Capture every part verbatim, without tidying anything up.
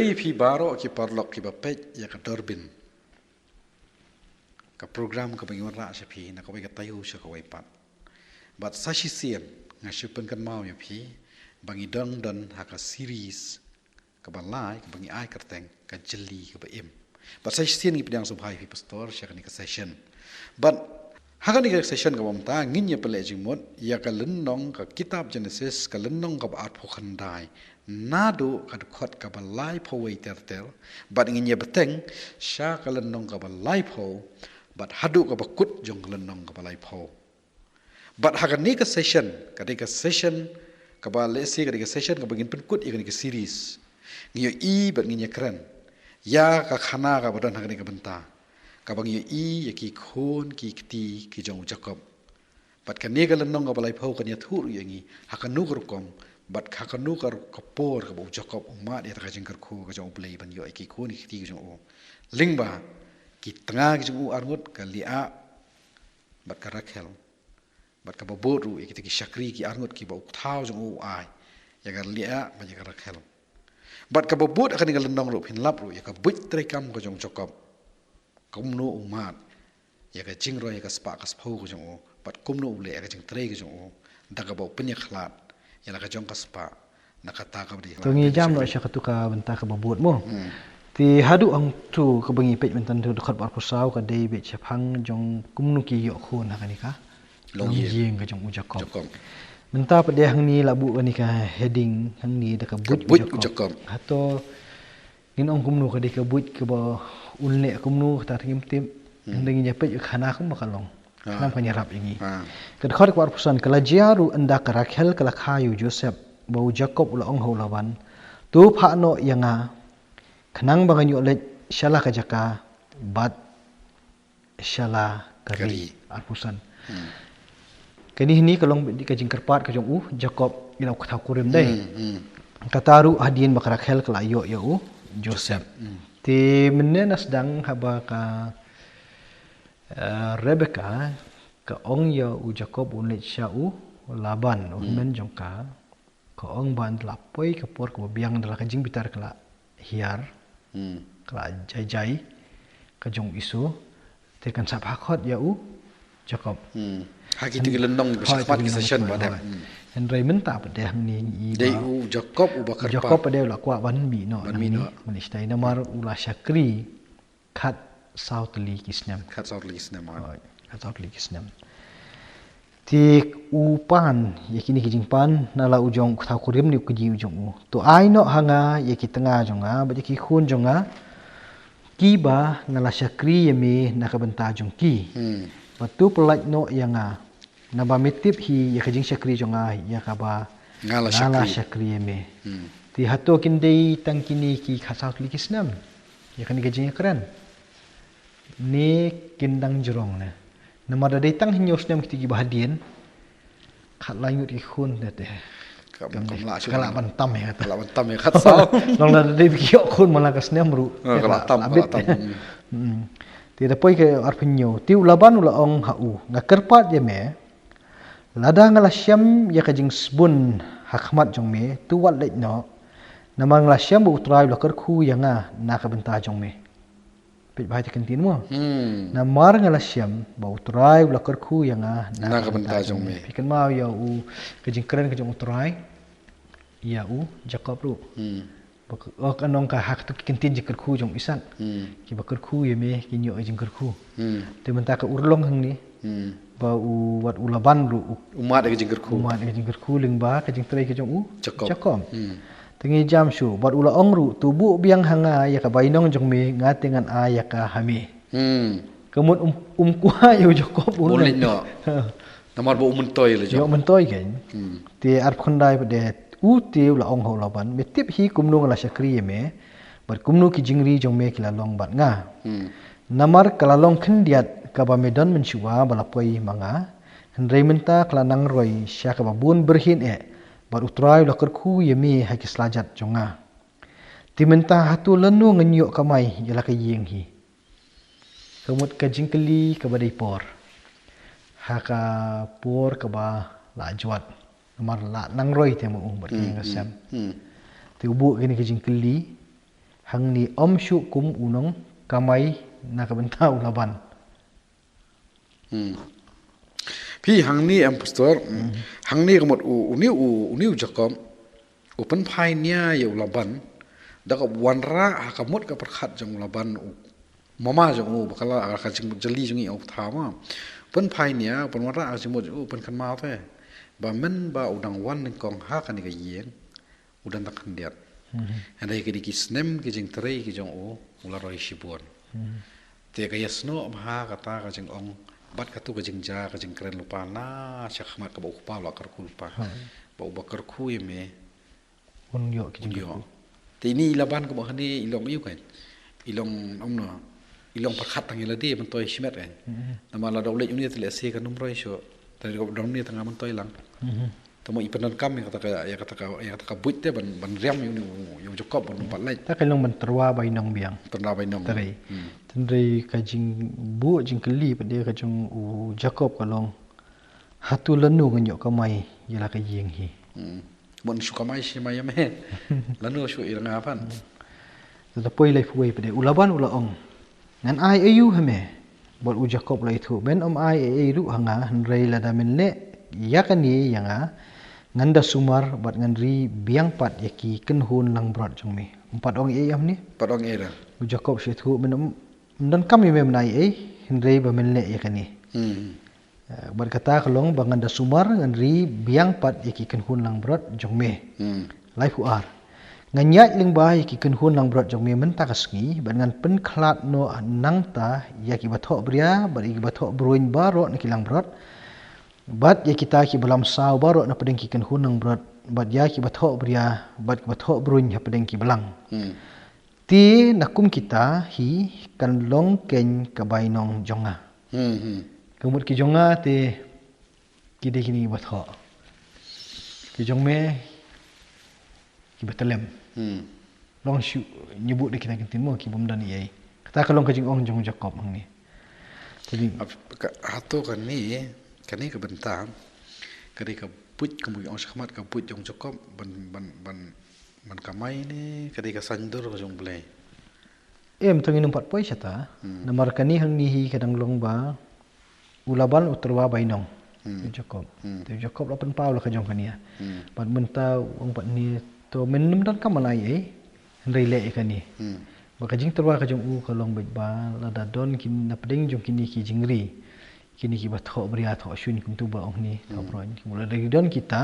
Ïa phi baroh ki paralok kiba peit ïa ka Durbin, ka program kaba ngi wanrah sha phi na kawei ka taïew sha kawei pat. Bad sa shisien nga shu pynkynmaw ïa phi ba ngi dang don ha ka series kaba lai kaba ngi ai kyrteng ka jylli kaba im. Bad sa shisien ngi pdiang sngewbha ïa phi pastor sha kane ka session. Bad ha kane ka session kaba mynta ngin ïa pynleit jingmut ïa ka lynnong, ka kitab Genesis, ka lynnong kaba arphew khyndai, naduh ka dkhot kaba laiphew wei ter ter, bad ngin ïa bteng sha ka lynnong kaba laiphew, bad haduh kaba kut jong ka lynnong kaba laiphew. Bad ha kane ka session, ka dei ka session kaba lehse ka dei ka session kaba ngin pynkut ïa kane ka series. Ngi ïohi bad ngin ïa kren ïa ka khana kaba don ha kane ka bynta, kaba ngi ïohi ïa ki khun ki kti ki jong u Jakob. Bad kane ka lynnong kaba laiphew kan ïathuh ruh ïa ngi ha kano ka rukom bad ha kano ka ru-, ka por kaba u Jakob u mad ïa ka jingkyrkhu ka jong U Blei ban ïoh ïa ki khun ki kti ki jong u. Lyngba ki tnga ki jong u arngut, ka Leah bad ka Rakhel. Bad kaba bud ruh ïa kita ki shakri ki arngut kiba u kthaw jong u u ai ïa ka Leah bad ïa ka Rakhel. Bad kaba bud ha kane ka lynnong ruh phin lap ruh ïa ka buit treikam ka jong u Jakob, kumno u mad ïa ka jingroi ïa ka spah ka sphew ka jong u, bad kumno u leh ïa ka jingtrei ka jong u da kaba u pynïakhlad ïa la ka jong ka spah na kata kaba dei. To ngi jam noh sha katu ka bynta kaba bud mo. Hmm. Te haduh hangtu kaba ngi peit mynta tu dkhot ba arphew saw ka dei beit shaphang jong kumno ki ïoh khun ha kane ka longïing ka jong u Jakob. Jakob. Mynta pat de hangne la buh kane ka heading hangne da ka buit u Jakob. Hato ngin ong kumno ka dei ka buit kaba un leh kumno kata ngim tip. Hmm. Hynrei ngin ïa peit ka khana kumba ka long. Ah. Khnang kan ïarap ïa ngi. Ah. Ka dkhot kaba arphew san, ka la jia ruh ynda ka Rakhel ka la kha ïa u Joseph ba u Jakob u la ong ha u Laban, "To phah noh ïa nga khnang ba ngan ïoh leit sha la ka jaka bad sha la ka ri." Ka ri. Arphew san. Hmm. Kane hynne ka long ka jingkyrpad ka jong u Jakob ïa la u kthaw kurim dei. Hmm, hmm. Kata ruh hadien ba ka Rakhel ka la ïoh ïa u Joseph. Hmm. Te mynne na sdang haba ka, eh, Rebecca ka ong ïa u Jakob un leit sha u Laban u, hmm, hynmen jong ka. Ka ong ba ynda la poi ka por kaba biang da la ka jingbitar ka la hiar. Hmm. Ka la jai jai ka jong u Esau. Te kan sa phah khot ïa u Jakob. Hmm. Ha kito ki lynnong ba sha khmat ki session ba dep. Hmm. Hynrei mynta pat de hangne i dei ba u Jakob uba kyrpad. Jakob pat de u la kwah ban mih noh. Ban mih noh. Mynta namar u la shakri khatsaw tylli ki snem. Khatsaw tylli ki snem, ah. Hooid, khatsaw tylli ki snem. Te u pan ïa kine ki jingpan na la u jong u kthaw kurim ne u kyrteng u jong u. To ai noh ha nga ïa ki tnga jong nga bad ïa ki khun jong nga kiba nga la shakri ïa me na ka bynta jong ki. Hmm. Bad to pyllait noh ïa nga. Naba me tip hi ïa ka jingshakri jong nga ïa kaba nga la shakri ïa me. Hmm. Te hato kin dei tang kine ki khatsaw tylli ki snem ïa kane ka jingïakren? Ne kin dang jrong ne? Namar da dei tang hynñiew snem kito kiba hadien, khatlai ngut ki khun te te. Kam, kam lah shuh. Ka lah ban tam ïa kata. Ka lah ban tam ïa khatsaw. Long da dei ba ki ïoh khun man la ka snem ruh. Ah, ka lah tam, ka lah tam. Hmm. Te da poi ka arphew hynñiew. Te u Laban u la ong ha u, nga kyrpad ïa me, lada nga la shem ïa ka jingsbun ha khmat jong me, to wat leit noh. Namar nga la shem ba U Trai u la kyrkhu ïa nga na ka bynta jong me. Peit bha ïa ka ktien mo. Hmm. Namar nga la shem ba U Trai u la kyrkhu ïa nga na ka bynta jong me. Phi kynmaw ïa u ka jingkren ka jong U Trai ïa u Jakob ruh. Hmm. Ba ka, oh, ka nong ka ha katu ki ktien jingkyrkhu jong u Isak. Hmm. Kiba kyrkhu ïa me kin ïoh jingkyrkhu. Hmm. Te mynta ka urlong hangne. Hmm. Ba u wat u Laban ruh u, u mad ïa ka jingkyrkhu. U mad ïa ka jingkyrkhu lyngba ka jingtrei ka jong u Jakob. Jakob. Hmm. Te ngi jam shuh bad u la ong ruh, to buh biang ha nga ïa ka bainong jong me, nga te ngan ai ïa ka ha me. Hmm. Ka mut um, um kwah ïa u Jakob un leit noh. Namar ba u myntoi la jong. Ïa u myntoi kein. Hmm. Te arphew khyndai pat de, u te u la ong ha u Laban, me tip hi kumno nga la shakri ïa me bad kumno ki jingri jong me ki la long bad nga. Hmm. Namar ka la long khyndiat kaba me don mynshuwa ba la poi ma nga. Hynrei mynta ka la nang roi sha kaba bun byrhin eh bad U Trai u la kyrkhu ïa me ha ki slajat jong nga. Te mynta hato lano ngan ïoh kamai ïa la ka ïing hi? Ka mut ka jingkylli kaba dei por. Ha ka por kaba la jwat. Namar la nang roi te ma u bad ka ïing ka sem. Hmm. Te u buh kine ki jingkylli. Hangne ym shuh kum u nongkamai na ka bynta u Laban. Hmm. Phi hangne em pastor, hmm, hangne ka mut u, une u, une u Jakob, u pynphai nia ïa u Laban, da kaba wanrah ha ka mut ka pyrkhat jong u Laban, u mama jong u, ba ka la, ka jingmut jali jong i u thaw ma. Pynphai nia, pynwanrah ha ka jingmut jong u, pynkynmaw te. Ba mynba u dang wan nyngkong ha kane ka ïing, u dang dang khyndiat. Mhm. Hynrei ki dei ki snem ki jingtrei ki jong u, u la roi shibun. Mhm. Te ka ïasnoh bha kata ka jingong, bad katu ka jingjia, ka jingkren lypa na shakhmat kaba u kpa u la kyrkhu lypa. Ha. Ba uba kyrkhu ïa me, un ïoh ki un ïoh jingkyrkhu. Te ine i Laban kaba hangne i long ïa u kan. I long ym no. I long pyrkhat tang ïa lade myntoi shimet kan. Mhm. Namar lada u leit une te lehse kan ym roi shuh. Te lada u dang une tang myntoi lang. Mhm. Te mo i pyndonkam ïa kata ka, ïa kata ka, ïa kata ka buit te ban, ban riam ïa une u, ïa u Jakob ban ym pat leit. Ta ka long ban tyrwa bainong biang. Tyrwa bainong. Tyrwa. Hmm. Hynrei ka jingbuh jingkylli pat de ka jong u Jakob ka long. Hato lano ngan ïoh kamai ïa la ka ïing hi. Hmm. Mon shu kamai shi mai ïa me. Lano shu ïa nga pan. Hmm. Te da poi laiphew wei pat de u Laban u la ong. Ngan ai aïu ha me. Bad u Jakob u la ïathuh, men ym ai ei ei ruh ha nga, hynrei lada men leh ïa kane ïa nga, ngan da sumar bad ngan ri biang pat ïa ki kynhun langbrot jong me. Ym pat ong ei ei ha me. Pat ong ei ei. U Jakob shu ïathuh, men ym, ym donkam ïa me men ai ei, hynrei ba men leh ïa kane. Hmm. Eh, bad kata ka long ba ngan da sumar ngan ri biang pat ïa ki kynhun langbrot jong me. Hmm. Laiphew ar. Ngan ïaid lyngba ïa ki kynhun langbrot jong me mynta ka sngi, bad ngan pynkhlad noh nangta ïa kiba thohbria, bad ïa kiba thohbruin baroh na ki langbrot, bad ïa kita kiba lamsaw baroh na pdeng ki kynhun langbrot, bad ïa kiba thohbria, bad kiba thohbruin ha pdeng ki blang. Hmm. Te na kum kita hi kan long keiñ ka bainong jong nga. Hmm, hmm. Ka mut ki jong nga te ki dei kine kiba thoh. Ki jong me kiba tyllem. Hmm. Long shu ñiewbuk da kita ki ktien mo ki bym don ei ei. Kata ka long ka jingong jong u Jakob hangne. Jadi ap-, ka, hato kane, kane ka bynta, ka dei ka buit, ka buit ong shakhmat ka buit jong u Jakob ban, ban, ban, ban kamai ne ka dei ka saiñdur ka jong U Blei. Em, to ngin ym pat poi shata. Hmm. Namar kane hangne hi ka dang long ba u Laban u tyrwa bainong. Hmm. Te u Jakob. Hmm. Te u Jakob la pynpaw la ka jong kane. Hmm. Bad mynta u ong pat ne to men ym donkam ai ei. Hynrei leh ïa kane. Hmm. Ba ka jingtyrwa ka jong u ka long beit ba lada don kin na pdeng jong kine ki jingri. Kine kiba thohbria thohshuin kumtu ba ong ne thohbruin. Hmm. Lada ki don kita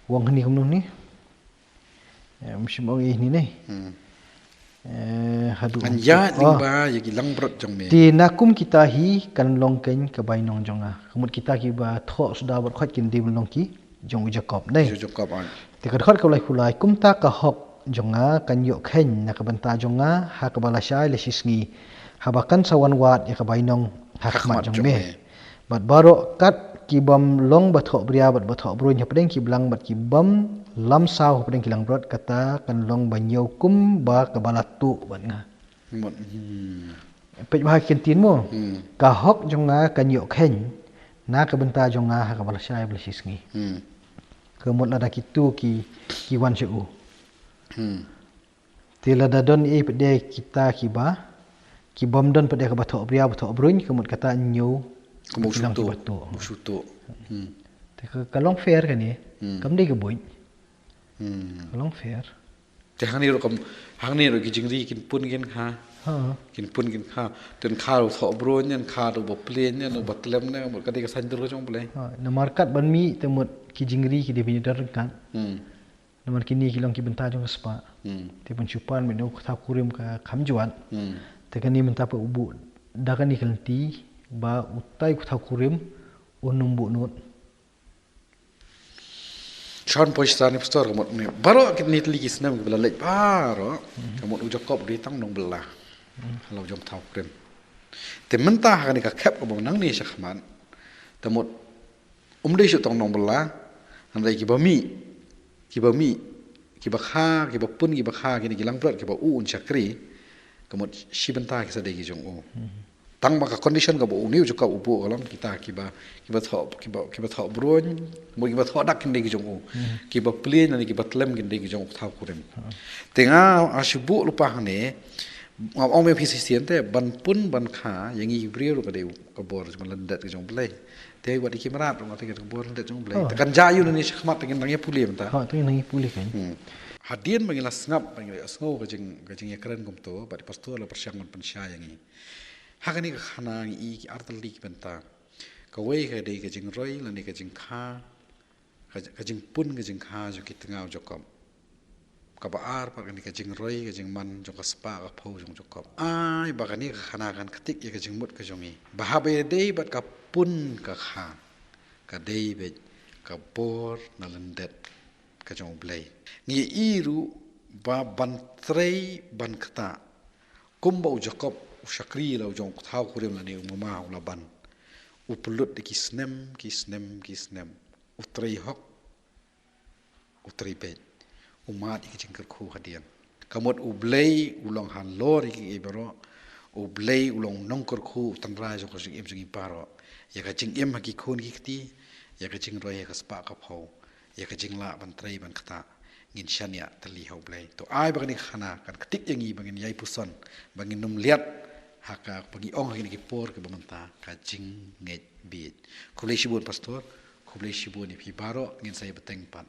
u ong ne kumno ne. Em, shim ong ïa kine ne. Hmm. Eh, haduh. Ngan ïaid lyngba ïa ki langbrot jong me. Te na kum kita hi kan long keiñ ka bainong jong nga. Ka mut kita kiba thoh suda bad khoit kin dei ban long ki jong u Jakob ne. Jong u Jakob, ah. Te ka dkhot ka laiphew lai, kumta ka hok jong nga kan ïoh kheiñ na ka bynta jong nga ha kaba lashai lashisngi. Haba kan sa wan wad ïa ka bainong ha khmat jong me. Bad baroh kat ki bym long ba thohbria bad ba thohbruin hapdeng ki blang bad ki bym lamsaw hapdeng ki langbrot kata kan long ba ñiew kumba kaba la tuh bad nga. Mut, hmm. Peit bha ki ktien mo. Hmm. Ka hok jong nga kan ïoh kheiñ na ka bynta jong nga ha kaba lashai ba lashisngi. Hmm. Ka mut lada kitu ki, ki wan sha u. Hmm. Te lada don ei pat de kita kiba, ki bym don pat de kaba thohbria ba thohbruin, ka mut kata ñiew. Ka mut shu tuh. Kiba tuh. Mut shu tuh. Hmm. Te ka, ka long fair kane. Hmm. Kam dei ka buit. Hmm. Ka long fair. Te hangne ruh kam, hangne ruh ki jingri kin pun kin kha. Ha. Kin pun kin kha. Te yn kha ruh thohbruin, yn kha ruh ba plain, yn ruh ba tyllem ne, mut ka dei ka saiñdur ka jong U Blei. Ha, namar kat ban mih te mut ki jingri ki dei ban ïadon ryngkat. Hmm. Namar kine ki long ki bynta jong ka spah. Hmm. Te ban shu pan mynno ka thaw kurim ka kham jwat. Hmm. Te kane mynta pat u buh da kane ka lynti ba utai u thaw kurim un ym buh nud. Shuwa poi shata ne pastor ka mut ne. Baroh kine tylli ki snem kiba la leit baroh. Hmm. Ka mut u Jakob u dei tang nongbylla. Hmm. Halor jong thaw kurim. Te mynta ha kane ka khep kaba nangne shakhmat. Te mut Um dei shu tang nongbylla, hynrei kiba mih, kiba mih, kiba kha, kiba pun, kiba kha, kine ki langbrot, kiba u un shakri, ka mut shi bynta ki sa dei ki jong u. Mhm. Tang ba ka condition kaba une u Jakob u buh ka long kita kiba, kiba thoh, kiba, kiba thoh bruin, mo kiba thoh dak kin dei ki jong u. Kiba plie ne kiba tlem kin dei ki jong u thaw kurim. Te nga, a, shu buh lypa hangne, nga ong me phi shisien te, ban pun, ban kha, ïa ngi ki briew ruh ka dei ka bor jong lyndet ka jong U Blei. Te wat ki mrad ruh nga te ka bor lyndet jong U Blei. Oh. Te kan jia ïa u ne shakhmat te ngin nang ïa pule mynta. Oh, te ngin nang ïa pule kan. Hmm. Hadien ba ngi la sngap, ba ngi la sngew ka jing, ka jingïakren kumto, bad i pastor la pyrshang ban pynshai ïa ngi. Ha kane ka khana ngi i ki ar tylli ki bynta. Kawei ka dei ka jingroi lane ka jingkha, ka, ka jingpun ka jingkha jong ki tnga u Jakob. Kaba ar pat kane ka jingroi ka jingman jong ka spah ka phew jong u Jakob. Ai ba kane ka khana kan ktik ïa ka jingmut ka jong ngi. Ba haba ïadei bad ka pun ka kha, ka dei beit ka bor na lyndet ka jong U Blei. Ngi i ruh ba ban trei ban ktah. Kumba u Jakob, u shakri la u jong u thaw kurim lane u mama u Laban. U pynlut da ki snem, ki snem, ki snem. U trei hok, u trei beit. U mad ïa ki jingkyrkhu hadien. Ka mut U Blei u long halor ïa kiei baroh. U Blei u long nongkyrkhu, u tynrai jong ka jingim jong ngi baroh. Ïa ka jingim ha ki khun ki kti, ïa ka jingroi ha ka spah ka phew. Ïa ka jinglah ban trei ban ktah, ngin shaniah tylli ha U Blei. To ai ba kane ka khana kan ktik ïa ngi ba ngin ïai puson, ba ngin ym liat ha kaba ngi ong ha kine ki por kiba mynta ka jingngeit bieit. Khublei shibun pastor, khublei shibun ïa phi baroh, ngin sa ïa bteng pat.